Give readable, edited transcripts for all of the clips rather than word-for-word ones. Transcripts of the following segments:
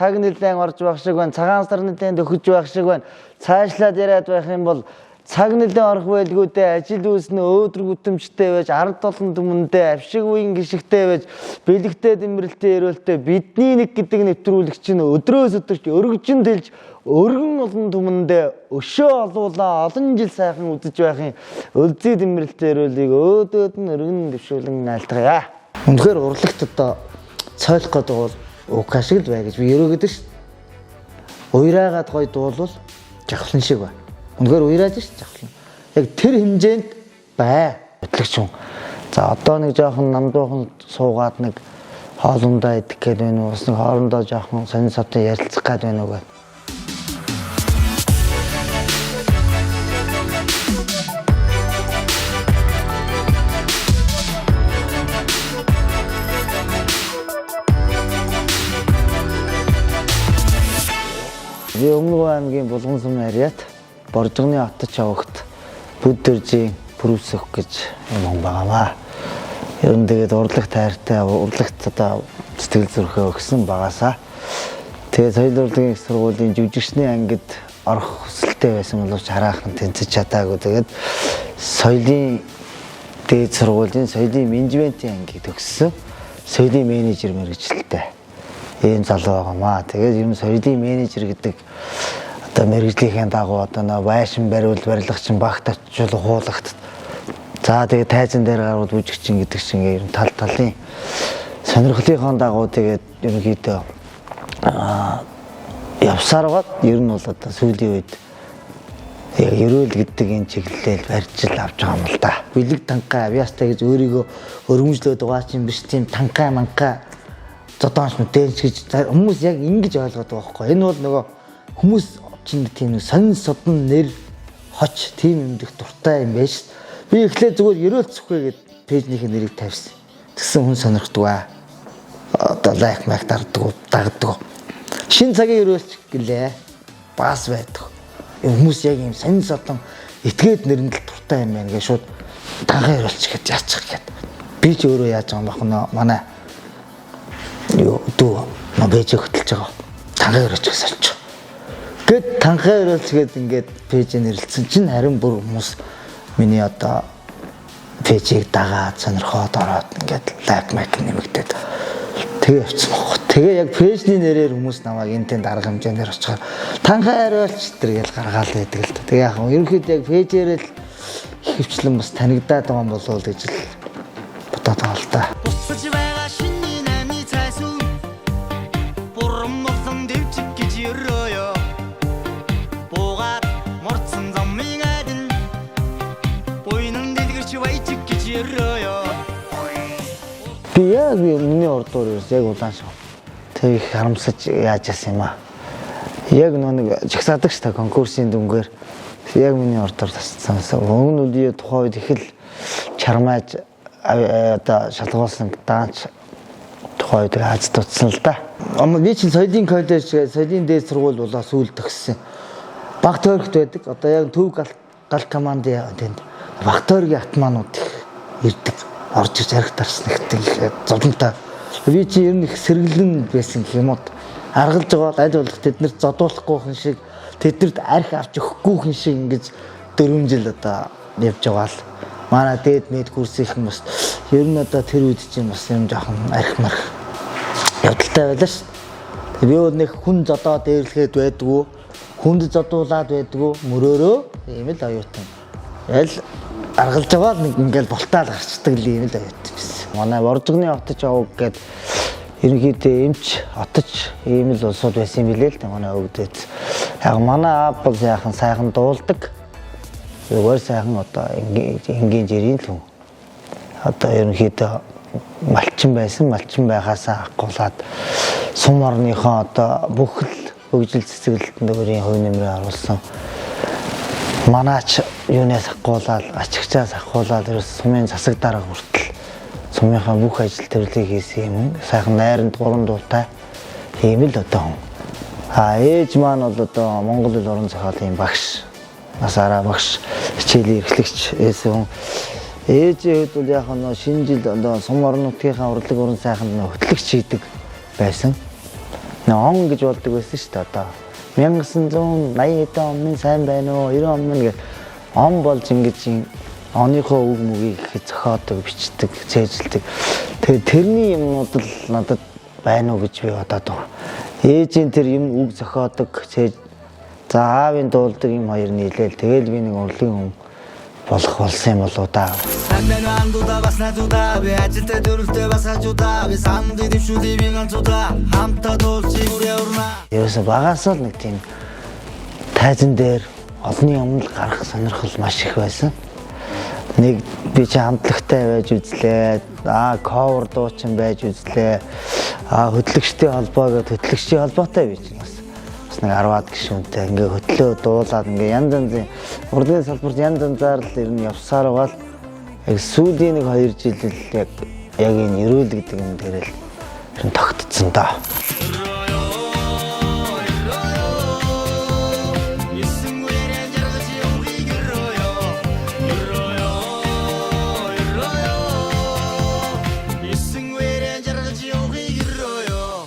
Цаг нэлээд орж байх шиг байна. Цагаан сар нэлээд төхөж байх шиг байна. Цаашлаад яриад байх юм бол цаг нэлээд орох байлгүй дээ. Ажил үүснэ, өөдрөг үтэмжтэй байж, ард олон түмэндээ авшиг үеийн гишгтэй байж, бэлэгтэй дэмрэлтэй эрүүлтэй бидний нэг гэдэг нэвтрүүлэгч нь өдрөөс өдөрч өргөжин тэлж өргөн олон түмэндээ өшөө олуулаа олон жил сайхан үзэж байхын өлзий дэмрэлтэй эрүүлийг өөдөөд нь өргөн дэвшүүлэн айлтгая. Үнэхээр урлагт одоо цойлох гэдэг бол ука шиг л бай гэж би өрөөгöd ш. Уйраагаад гой дуулвал жавхлан шиг бай. Үнэхээр уйрааж ш жавхлан. Яг тэр хэмжээнд бай. Хөтлөгч юм. За одоо нэг жоохон намдуухан суугаад нэг хоолундаа идэх гээд байна уу? Бас нэг хоорондоо жоохон сонин савтай ярилцах гээд байна уу гэх. Би Өмнө аймгийн Булган сум ариат Боржгоны отож авагт Бүд дөржийн Пүрүсөх гэж юм хүн байгаамаа. Ер нь тэгээд урлаг тайртай, урлагт одоо сэтгэл зүрхээ өгсөн багасаа. Тэгээд соёл урлагийн их сургуулийн жүжигчний ангид орох хүсэлтэй байсан боловч хараахан тэнцэж чадаагүй. Тэгээд соёлын дээд сургуулийн соёлын менежментийн ангийг төгссөн. Соёлын менежер мэргэжилтэй ийм залуу байгаамаа. Тэгээд ер нь соёлын менежер гэдэг одоо мэргэжлийнхээ дагуу одоо нөө байшин бариул барилгачин багт очил хуулагт. За тэгээд тайзан дээр гарвал бүжигчин гэдэг чинь ер нь тал талын сонирхлынхоо дагуу тэгээд ерөнхийдөө явсаар гад ер нь бол одоо сүүлийн үед яг ерөөл гэдэг энэ чиглэлээр барьж л авч байгаа юм л да. Бэлэг танкай авьяастай гэж өөрийгөө өргөмжлөөд байгаа чинь биш тийм танкай манкай зодоонч мэдээлж гэж хүмүүс яг ингэж ойлгоод байгаа байхгүй. Энэ бол нөгөө хүмүүс чинь тийм нэг сонин содон нэр хоч тийм юмдэх дуртай юм байж. Би эхлээд зүгээр ерөөл цүхээ гэд пэйжнийхээ нэрийг тавьсан. Тэгсэн хүн сонирхдаг аа. Одоо лайк майк дарддаг, дагдаг. Шин цагийн ерөөлч гэлээ. Бас байдаг. Хүмүүс яг юм сонин содон этгээд нэрэнд л дуртай юм байна гэж шууд танхаа ерөөлч гэж яачих гээд. Би ч өөрөө яаж байгаа юм бах нөө манай юу дүү маа пэйж хөтөлж байгаа. Танхаа ерөөлч гэж сольж. Гэт танхаа ерөөлч гээд ингээд пэйжээ нэрлэлсэн чинь харин бүр хүмүүс миний одоо пэйжийг дагаад сонирхоод ороод ингээд лайк майк нэмэгдээд тэгээ явцсан баг. Тэгээ яг пэйжний нэрээр хүмүүс намайг энэ тэнд арга хэмжээндэр очихоор танхаа хариулч тэр гэж гаргаал байдаг л та. Тэгээ яг ерөнхийдөө яг пэйжээр л их хвчлэн бас танигдаад байгаа юм болов уу гэж л бодоод байгаа л та. Буцаж байгаа шинийн амны цайсүн бурам болсон дэвжиг гэж өрөөё. Буугаад морцсон замын адил буйнан дэлгэрч вайжиг гэж өрөөё. Би яг миний урдуур ерөөс яг улаан шиг. Тэг их харамсаж яаж яасан юм аа. Яг нөө нэг жагсаадаг ш та конкурсын дүнгээр яг миний урдуур тасцсан. Өмнө нь тухайн үед их л чармааж одоо шалгуулсан даанч тухайн үед аз дутсан л да. Ама би чинь соёлын коллеж, соёлын дээд сургууль болоо сүүл төгссөн. Баг тойрогт байдаг. Одоо яг төв гал командын тэнд баг тойргийн атманууд их ирдэг. Орж иж арх тарсан ихтэй их зовлонтой. Би чи ер нь их сэргэлэн байсан гэх юм уу. Аргалж байгаа аль болох тэднэрт зодуулахгүй хүн шиг тэднэрт арх авч өгөхгүй хүн шиг ингэж 4 жил одоо явж байгаа л. Манай дээд мэд курсийнхэн бас ер нь одоо тэр үед чинь бас юм жоохон арх марх явдалтай байлаа ш. Би бол нэг хүн зодоо дээрлэхэд байдгүй, хүнд зодуулаад байдгүй, мөрөөрөө ийм л оюутан. Аль аргалж байгаа л нэг ингээл болтаал гарчдаг л ийм л оюутан байсан. Манай Боржгоны отож овг гээд ерөнхийдөө эмч отож ийм л улсууд байсан юм билээ л дээ манай өвдөд. Яг манай аав бол яахан сайхан дуулдаг. Зүгээр сайхан одоо энгийн жирийн л хүн. Одоо ерөнхийдөө малчин байсан, малчин байхаасаа ахгуулаад сум орныхоо одоо бүх л хөгжил цэцэглэлтэнд өөрийн хувь нэмрээ оруулсан. Манаач юунаас ахгуулаад, ачигчаас ахгуулаад ерөөс сумын засаг дарга хүртэл сумынхаа бүх ажил төрлийг хийсэн юм. Сайхан найранд 3 дуутай ийм л одоо хүн. А ээж маань бол одоо Монгол хэл уран зохиолын багш, насаараа багш, хичээлийн эрхлэгч байсан хүн. Ээжийн хувьд бол яг нөө шинэ жил одоо сум орон нутгийнхаа урлаг уран сайханд нөө хөтлөгч хийдэг байсан. Нэг он гэж болдог байсан шүү дээ одоо. 1980 хэдэн он минь сайн байна уу? 90 он минь гэх он болж ингэж оныхоо үг мөгийг их зохиодог, бичдэг, цээжилдэг. Тэгээ тэрний юмнууд л надад байна уу гэж би бодоод байгаа. Ээжийн тэр юм үг зохиодог, цээж за аавын дуулдаг юм хоёр нийлээл тэгэл би нэг урлагийн хүн болох болсон юм болоо да. Сайн байна уу андуудаа, бас найзуудаа. Би ажилтай, дөрөлтэй, бас хажуудаа. Би санд дэвшүүлээ, би ганцуудаа. Хамтаа дуулчих үрээ урнаа. Ерөөсө багасаа л нэг тийм тайзан дээр олонний өмнө л гарах сонирхол маш их байсан. Нэг би чи хамтлагтай байж үзлээ. Аа, cover дуучин байж үзлээ. Аа, хөтлөгчдийн холбоо гэдэг, хөтлөгчдийн холбоотой би чинь бас нэг 10-аад гишүүнтэй ингээ хөтлөө дуулаад ингээ янз янзын урлагийн салбарт янз янзаар л ер нь явсаар байгаа л яг сүүлийн нэг 2 жил л яг энэ ерөөл гэдэг юм дээр л ер нь тогтцсон доо. Есөн үерээ жаргаж явахыг өрөөё. Өрөөё, өрөөё. Есөн үерээ жаргаж явахыг өрөөё.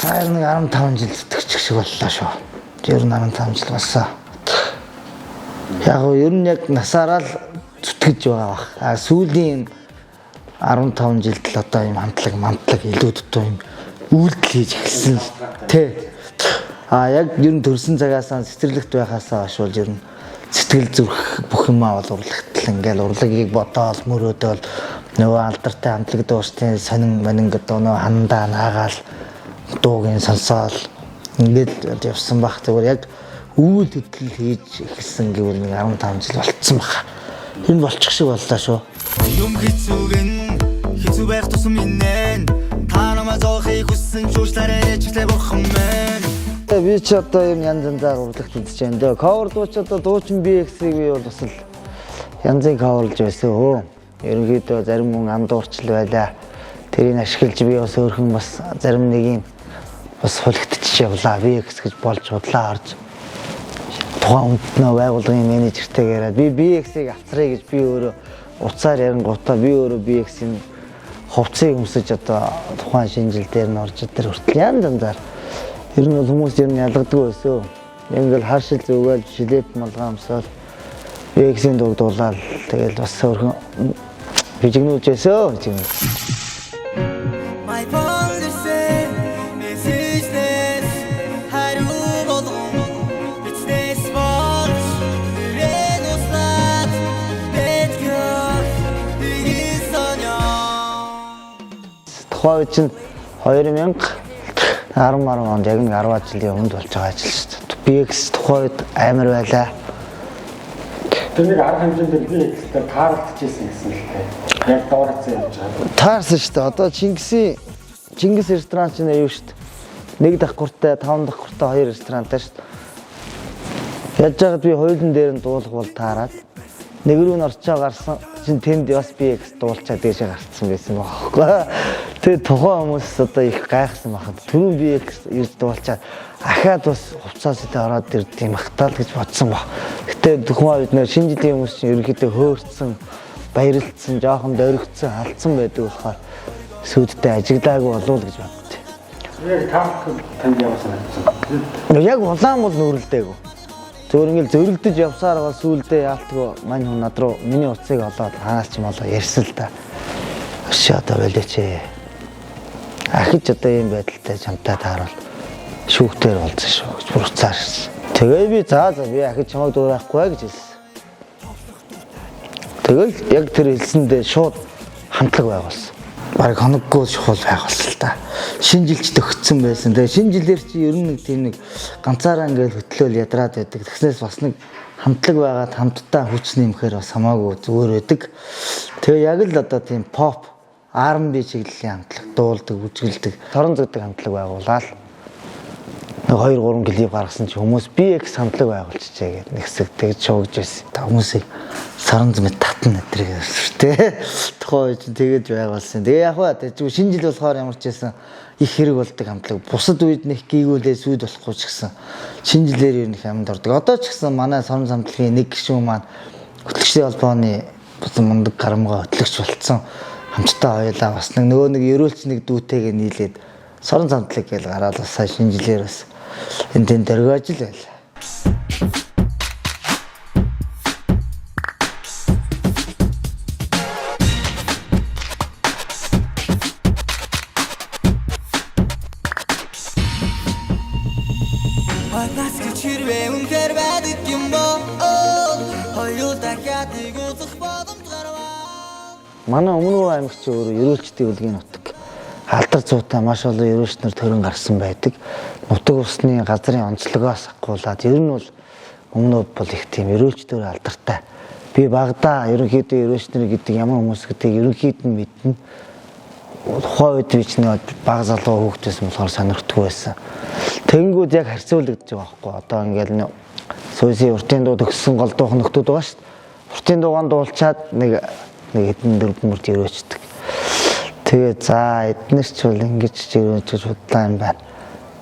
За, ер нь нэг 15 жил зүтгэж шиг боллоо шүү. Ер нь 15 жил болсон. Яг гоо ер нь яг насаараа л зүтгэж байгаа бах. А сүүлийн 15 жилд л одоо юм хамтлаг мантлаг илүү дутуу юм үйлдэл хийж эхэлсэн. Тэ. А яг ер нь төрсэн цагаасаа, цэцэрлэгт байхаасаа хойш бол ер нь сэтгэл зүрх бүх юмаа бол урлагт л ингээл урлагийг бодоол мөрөөдөөл нөгөө алдартай хамтлаг дуустын сонин манин гэдэг нөгөө хандаа наагаал дуугийн сонсоол ингээд явсан бах. Зүгээр яг үйл хөдлөл хийж эхэлсэн гэвэл нэг 15 жил болцсон баг. Энэ болчих шиг боллоо шүү. Юм хэцүүгэн хэцүү байх тусам инэн. Та намайг зоохыг хүссэн чуушлаарэ чиглээ бурхан мэн. Тэгээ би ч одоо юм янз янзаар урлагт үзэж байна дөө. Cover дууч, одоо дуучин BX-ийг би бол бас л янзын cover лж байсан өө. Ерөнхийдөө зарим хүн андуурчл байлаа. Тэрийг ашиглаж би бас өөрхөн бас зарим нэгийн бас хулигдчих явлаа. BX гэж болж худлаа орж тухайн хүнд нөө байгууллагын менежертэйг яриад би BX-ийг авцрая гэж би өөрөө уцаар ярингуудаа би өөрөө BX-ийн хувцсыг өмсөж одоо тухайн шинэ жил дээр нь орж тэр хүртэл янз янзаар ер нь бол хүмүүс ер нь ялгадаг байсан. Ингээл харшил зүгээл жилет малгай өмсөөл BX-ийн дууг дуулаад тэгэл бас өөрхөн бижигнүүлж байсан. Бижигнүүлж. My phone message хариу болгон бичнээс болж нэрэн услаад бэтгэх тгий сонио. Тухайн үед чинь 2010 онд яг нэг 10 жилийн өмнө болж байгаа ажил шүү дээ. BX тухайн үед амар байлаа. Тэр нэг арга хэмжээнд би ихтэй тааралдчихсэн гэсэн л дээ. Яг дуурайцсан явж байгаа. Таарсан шүү дээ. Одоо Чингис ресторан чинь юу шүү дээ. Нэг давхуртай, таван давхуртай хоёр ресторантай шүү дээ. Яаж жагаад би хоёулын дээр нь дуулах бол таарад нэг рүү нь орчоо гарсан чинь тэнд бас BX дуулчаа дээшээ гарцсан байсан байхгүй. Тэгээ тухайн хүмүүс одоо их гайхсан байхад түрүүн BX ирж дуулчаа ахаад бас хувцас өдөө ороод ирд юм бах тал гэж бодсон баг. Гэтэ тухайн үед нэр шинэ жилийн хүмүүс чинь ерөнхийдөө хөөрцөн, баярлцсан, жоохон дөрөгцсөн, алдсан байдаг болохоор сүйдтэй ажиглаагүй болов уу гэж боддоо. Яг таарах танд ямар санагдсан? Яг улаан бол нүрэлдээгүй. Зөвөр ингээл зөрөлдөж явсаар байгаа сүүлдээ яалтгүй мань хүн над руу миний утсыг олоод ханаас ч юм болоо ярьсан л да. Өшөө одоо болооч ээ. Ахиж одоо ийм байдалтай чамтай тааруул шүүхтэр болцсон шүү гэж бүр уцаар ирсэн. Тэгээ би за би ахиж чамайг дуурайхгүй гэж хэлсэн. Тэгэл яг тэр хэлсэндээ шууд хамтлаг байгуулсан. Бараг хоноггүй чухал байгуулсан л та. Шинэ жилч төгссөн байсан. Тэгээ шинэ жилээр чи ер нь нэг тийм нэг ганцаараа ингээл хөтлөөл ядраад байдаг. Тэгснээс бас нэг хамтлаг байгаад хамтдаа хүч нэмэхээр бас хамаагүй зүгээр байдаг. Тэгээ яг л одоо тийм pop R&B чиглэлийн хамтлаг дуулдаг, бүжгэлдэг, торон зөгдөг хамтлаг байгуулаад нэг 2 3 клип гаргасан чи хүмүүс BX хамтлаг байгуулчихжээ гэдэг нэг хэсэг тэгж шуугж байсан. Та хүмүүсийг саранз мэт татна өдрийг тэ. Тухайн үед чинь тэгэж байгуулсан. Тэгээ яг ба тэг шинэ жил болохоор ямар ч байсан их хэрэг болдог хамтлаг. Бусад үед нэг гийгүүлээ сүйд болохгүй ч гэсэн шинэ жилээр ер нь их амьд ордог. Одоо ч гэсэн манай саранз хамтлагийн нэг гишүүн маань хөтлөгчдийн холбооны бас мундаг гарамгаа хөтлөгч болцсон. Хамтдаа хоёлаа бас нэг нөгөө нэг ерөөлч нэг дүүтэйгээ нийлээд Сорон замтлаг гэж гараад бас сая шинэ жилээр бас энэ тэнд дөргиож л байл. Нас гэж хэрвээ үнэхээр байдаг юм бол хоёул дахиад нэг уулзах боломж гарваа. Манай Өмнө аймаг чи өөрөө ерөөлчдийн үлгийн нутаг. Алдар зуутай маш олон ерөөлч нар төрөн гарсан байдаг. Нутаг усны газрын онцлогоос ахгуулаад ер нь бол Өмнө бол их тийм ерөөлчдөр алдартай. Би багадаа ерөнхийдөө ерөөлч нар гэдэг ямар хүмүүс гэдгийг ерөнхийд нь мэднэ. Тухайн үед би ч нэг баг залуу хүүхэд байсан болохоор сонирхдаггүй байсан. Тэнгүүд яг харьцуулагдаж байгаа байхгүй. Одоо ингээл нэг сүүсийн уртын дуу төгссөн гол дуухан нөхдүүд байгаа шүү дээ. Уртын дуугаан дуулчаад нэг нэг хэдэн дөрвөн мөрт өрөөчдөг. Тэгээ за эднэр ч бол ингэж ч өрөөчөж худлаа юм байна.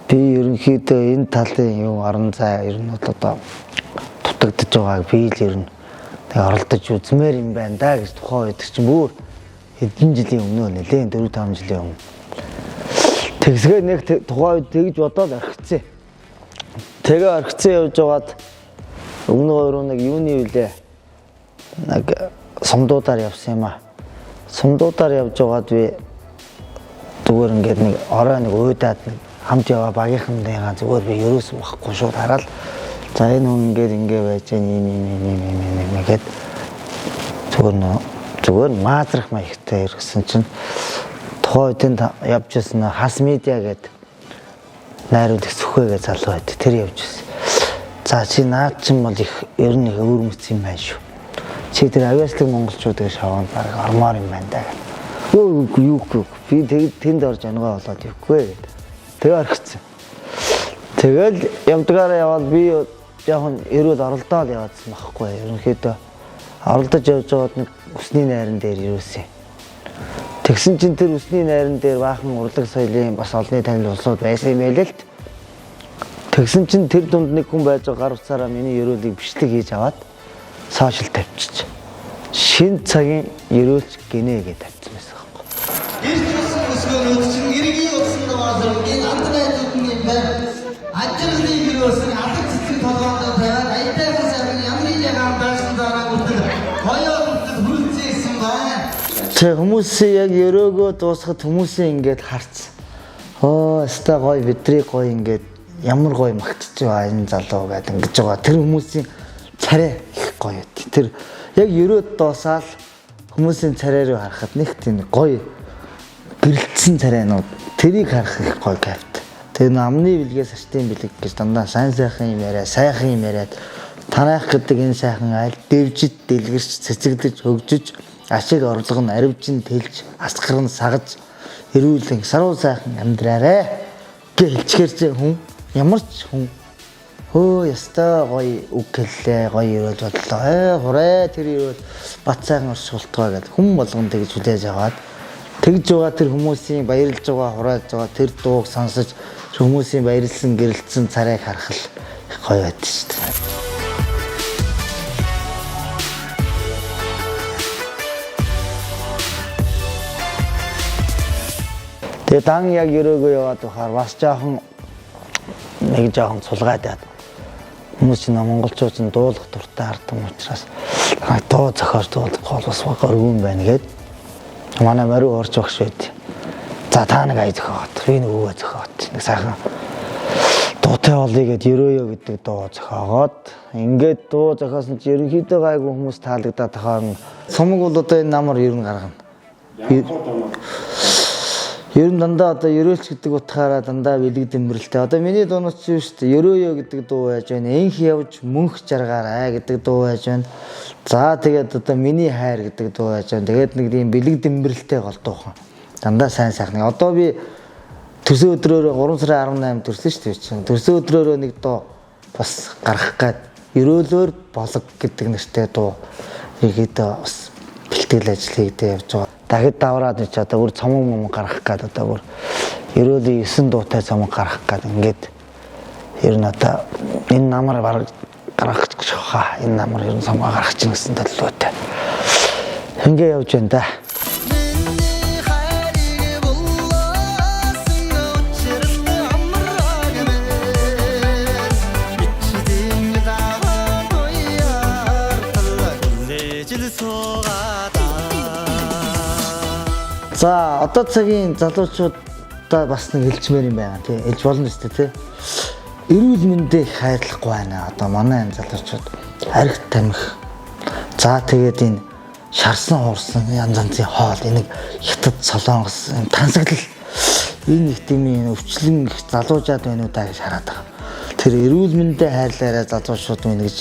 Би ерөнхийдөө энэ талын юу орон зай ер нь бол одоо дутагдж байгааг би л ер нь тэг оролдож үзмээр юм байна да гэж тухайн үед чинь бүр хэдэн жилийн өмнө нэлээд 4 5 жилийн өмнө. Тэгсгээ нэг тухайн үед тэгж бодоод орхицээ. Тэгээ орхицээ явж байгаад өмнө өөрөө нэг юуны үлээ нэг сумдуудаар явсан юм аа. Сумдуудаар явж байгаад би зүгээр ингээд нэг орой нэг уйдаад нэг хамт яваа багийнхантайгаа зүгээр би ерөөс байхгүй шууд хараад за энэ хүн ингээд ингээ байж гэн юм юм юм юм юм юм ингээд зүгээр нөө зүгээр маазрах маягтай ирсэн чинь тухайн үед явж байсан хас медиа гэдэг найруулах сүхэгээ залуу байд. Тэр явж байсан. За чи наад чинь бол их ер нь их өвөрмөц юм байна шүү. Чи тэр авиаслаг монголчууд гэж шаваанд баг ормоор юм байна даа гэх. Юу юу юу би тэнд орж ангай болоод явахгүй гэд. Тэгээ орхицсан. Тэгэл явдгаараа яваад би яг нь эрүүл оролдоод яваадсан байхгүй. Ерөнхийдөө оролдож явж байгаад нэг усны найран дээр ирүүлсэн. Тэгсэн чинь тэр усны найран дээр баахан урлаг соёлын бас олонний танил улсууд байсан юм байлээ л. Тэгсэн чинь тэр дунд нэг хүн байж байгаа гар утсаараа миний ерөөлийг бичлэг хийж аваад сошиал тавьчих. Шинэ цагийн ерөөлч гинэ гэж тавьсан байсан байхгүй. Ирж усан өсгөөнүүд чинь эргийн утсан даваалрын анд найзууд нь юм байна. Ажирлын гэрөөсөн алаг цэцэг толгоондоо тавиад аятайхан сайхан ямрын ягаан байсан дараа хүртэл хоёо хүртэл хүрэлцээсэн байна. Тэг хүмүүсийн яг ерөөгөө дуусахад хүмүүсийн ингээд харц. Оо, өстой гоё бидний гоё ингээд ямар гоё магтчих байгаа энэ залуу гэдэг ингэж байгаа. Тэр хүмүүсийн царай их гоё байт. Тэр яг ерөөд дуусаал хүмүүсийн царай руу харахад нэг тийм гоё гэрэлтсэн царайнууд тэрийг харах их гоё кайфт. Тэр намны бэлгээс артын бэлэг гэж дандаа сайн сайхан юм яриа, сайхан юм яриад танаах гэдэг энэ сайхан айл дэвжид дэлгэрч цэцэглэж хөгжиж ашиг орлого нь аривжин тэлж асгар нь сагаж эрүүлэн саруу сайхан амьдраарэ гэж хэлчихээр чи хүн ямар ч хүн хөө ястай гоё үг хэллээ, гоё ерөөл бодлоо. Хурай тэр ерөөл бат сайхан оршуултгаа гэдэг хүн болгон тэгж хүлээж аваад тэгж байгаа тэр хүмүүсийн баярлж байгаа, хурааж байгаа тэр дууг сонсож хүмүүсийн баярлсан, гэрэлтсэн царайг харах л гоё байдаг шүү дээ. Тэгээ дан яг ерөөгөө яваад байхаар бас жоохон нэг жоохон сулгаад яад. Хүмүүс чинь монголчууд чинь дуулах дуртай ард юм учраас дуу зохиож дуулахгүй бол бас горгүй юм байна гэд. Манай мориу орж багш байд. За та нэг ая зохиогоод би нэг өвөө зохиогоод нэг сайхан дуутай болъё гэд ерөөё гэдэг дуу зохиогоод ингээд дуу зохиосон чи ерөнхийдөө гайгүй хүмүүс таалагдаад тахаар цомог бол одоо энэ намар ер нь гаргана. Ер нь дандаа одоо ерөөлч гэдэг утгаараа дандаа бэлэг дэмбэрэлтэй. Одоо миний дуунууд чи юу шүү дээ. Ерөөё гэдэг дуу байж байна. Энх явж мөнх жаргаарай гэдэг дуу байж байна. За тэгээд одоо миний хайр гэдэг дуу байж байна. Тэгээд нэг тийм бэлэг дэмбэрэлтэй гол дуухан. Дандаа сайн сайхан. Одоо би төрсөн өдрөөрөө 3 сарын 18 төрсөн шүү дээ чинь. Төрсөн өдрөөрөө нэг дуу бас гаргах гээд ерөөлөөр болог гэдэг нэртэй дуу ерөөдөө бас бэлтгэл ажил хийгдээ явж байгаа. Дахид давраад чи одоо бүр цомог мом гаргах гээд одоо бүр ерөөлийн 9 дуутай цомог гаргах гээд ингээд ер нь одоо энэ намар бараг гаргах гэж хаа энэ намар ер нь цомог гаргах чинь гэсэн төлөвлөгөөтэй. Ингээ явж байна да. Миний хайрыг булаасан За, одоо цагийн залуучуудаа бас нэг хэлчмээр юм байна тий. Хэлж болно шүү дээ тий. Эрүүл мэндээ их хайрлахгүй байна. Одоо манай энэ залуучууд арх тамхи. За, тэгээд энэ шарсан хуурсан янз янзын хоол, энийг хятад, солонгос юм тансаглал энэ их тийм өвчлөн их залуужаад байна уу даа гэж хараад байгаа. Тэр эрүүл мэндээ хайрлаарай залуучууд минь гэж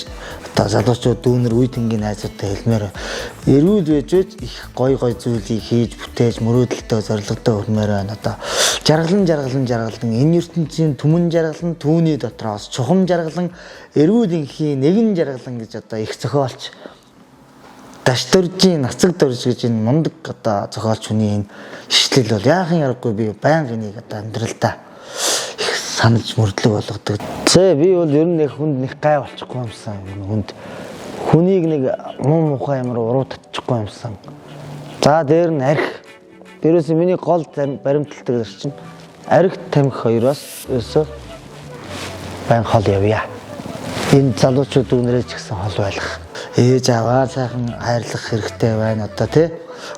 одоо залуучууд дүүнер үе тэнгийн найзуудтай хэлмээр байна. Эрүүл байж байж их гой гой зүйлийг хийж бүтээж мөрөөдөлтөө зорилготой хүрмээр байна. Одоо жаргалан жаргалан жаргалан энэ ертөнцийн түмэн жаргалан түүний дотроос чухам жаргалан эрүүл энхийн нэгэн жаргалан гэж одоо их зохиолч Дашдоржийн нацаг дорж гэж энэ мундаг одоо зохиолч хүний энэ ишлэл бол яахын аргагүй би байнга энийг одоо амьдралдаа их санаж мөрдлөг болгодог. Зэ би бол ер нь нэг хүнд нэг гай болчихгүй юмсан хүнд хүнийг нэг муу мухай ямар уруу татчихгүй юмсан. За дээр нь арх. Дээрээс нь миний гол баримталдаг зэр чинь арх тамхи хоёроос ерөөсөө байн хол явъя. Энэ залуучууд үнэрээ ч гэсэн хол байх. Ээж аваа сайхан хайрлах хэрэгтэй байна одоо тий.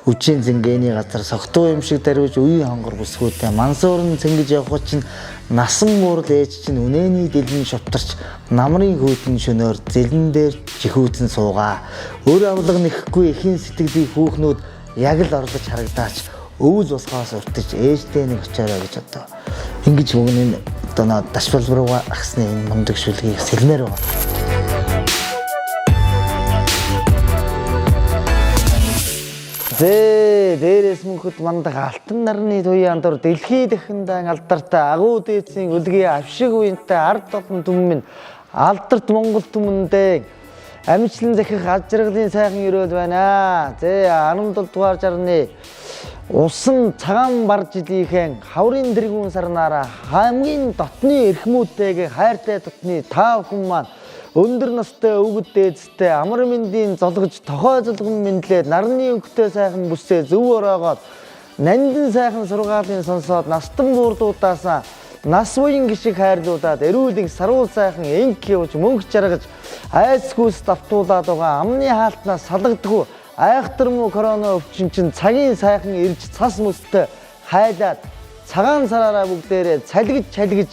Үжийн зингээний газар согтуу юм шиг даруйж үеийн хонгор бүсгүйтэй мансуурн цэнгэж явах чинь насан муурал ээж чинь үнэний дэлгэн шовтарч намрын хүйтэн шөнөөр зэлэн дээр жихүүцэн суугаа. Өөр авлага нэхгүй эхийн сэтгэлийг хүүхнүүд яг л орлож харагдаач өвөл босгоос уртаж ээжтэй нэг очоорой гэж одоо ингэж мөн энэ одоо дашбал руугаа агсны энэ мундаг шүлгийг сэлмээр байгаа. Зээ дээрээс мөнхөд мандах алтан нарны туяа андуур дэлхий дахиндаа алдартай агуу дээдсийн өлгийн авшиг уянтай ард олон түмэн минь алдарт Монгол түмэндээ амжилтлан захих аз жаргалын сайхан өрөөл байна. Зээ 17 дугаар жарны усан цагаан бар жилийнхэн хаврын тэргүүн сарнаараа хамгийн дотны эрхмүүтэйгээ хайртай дотны та бүхэн маань өндөр настай өвгөд дээдстэй амар мэндийн золгож тохой золгон мэдлээ нарны өнгөтэй сайхан бүсээ зөв ороогоод нандин сайхан сургаалын сонсоод настан буурдуудаасаа нас буян гişиг хайрлуудаад эрүүлэг саруул сайхан энх явж мөнгө жаргаж айцгүйс давтуулаад байгаа амны хаалтнаас салгадгүй айхтар муу корона өвчин чинь цагийн сайхан ирж цас мөстэй хайлаад цагаан сараараа бүгдээрээ цалгиж чалгиж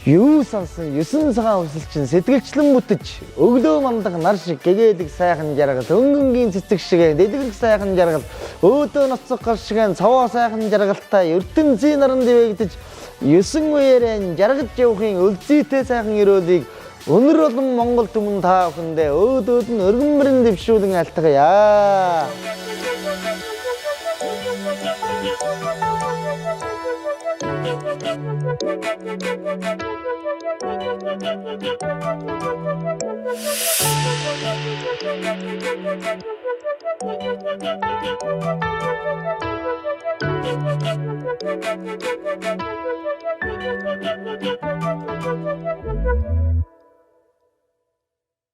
юу сансан 9 цагаан хүсэл чинь сэтгэлчлэн бүтэж өглөө мандах нар шиг гэгээдэг сайхан жаргал өнгөнгийн цэцэг шиг дэлгэрэх сайхан жаргал өөдөө ноцох гар шиг цаваа сайхан жаргалтай ертөнцийн наран дэвэгдэж 9 үеэрэн жаргаж явахын өлзийтэй сайхан өрөөлийг өнөр олон Монгол түмэн та бүхэндээ өөдөөд нь өргөн мөрөн дэвшүүлэн айлтгая. Thank you.